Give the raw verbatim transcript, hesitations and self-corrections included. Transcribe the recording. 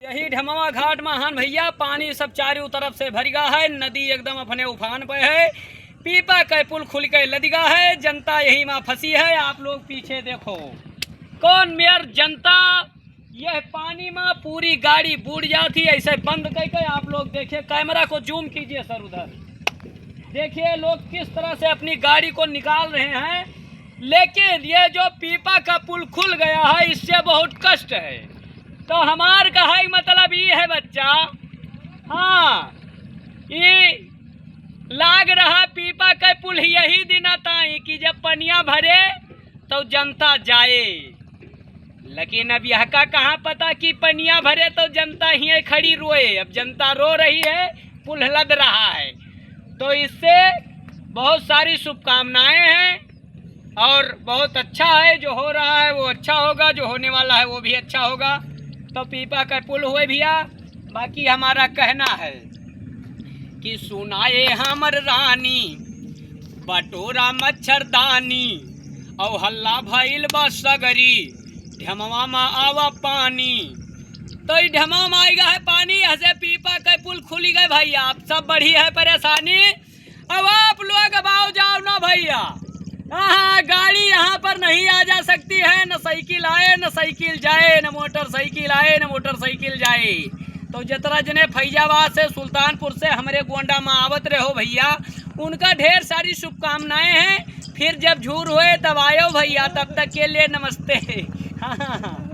यही ढमवा घाट मा हन भइया, पानी सब चारों तरफ से भरिगा है, नदी एकदम अपने उफान पे है। पीपा के पुल खुल के लदिगा है, जनता यही मा फँसी है। आप लोग पीछे देखो, कौन मेर जनता, यह पानी मा पूरी गाड़ी बूड़ जाती है। ऐसे बंद कइ के आप लोग देखिए, कैमरा को जूम कीजिए सर उधर। देखिए लोग किस तरह से अपनी गाड़ी को निकाल रहे हैं, लेकिन ये जो पीपा का पुल खुल गया है, इससे बहुत कष्ट है। तो हमार कहे मतलब ई है बच्चा, हाँ, ई लाग रहा पीपा के पुल यही दिना ताई कि जब पनिया भरे तो जनता जाए, लेकिन अब यह का कहाँ पता कि पनिया भरे तो जनता हिये खड़ी रोए। अब जनता रो रही है, पुल लद रहा है, तो इससे बहुत सारी शुभकामनाएं हैं और बहुत अच्छा है। जो हो रहा है वो अच्छा होगा, जो होने वाला है वो भी अच्छा होगा। तो पीपा का पुल हुए भइया, बाकी हमारा कहना है कि सुनाए हमर रानी, बटोरा मच्छरदानी, औ हल्ला भइल बा सगरी, ढमवा मा आवा पानी। तो ई ढमवा मा आइगा है पानी, हसे पीपा के पुल खुली गए भइया। आप सब बढ़ी है परेशानी, अब आप लोग अब आओ जाओ ना भइया। हाँ, गाड़ी यहाँ पर नहीं आ जा सकती है, न साइकिल आए, न साइकिल जाए, न मोटरसाइकिल आए, न मोटरसाइकिल जाए। तो जतरा जने फैजाबाद से, सुल्तानपुर से हमरे गोंडा मा आवत रहो भइया, उनका ढेर सारी शुभकामनाएं हैं। फिर जब झूर होए तब आयो भइया, तब तक के लिए नमस्ते। हाँ, हाँ, हाँ।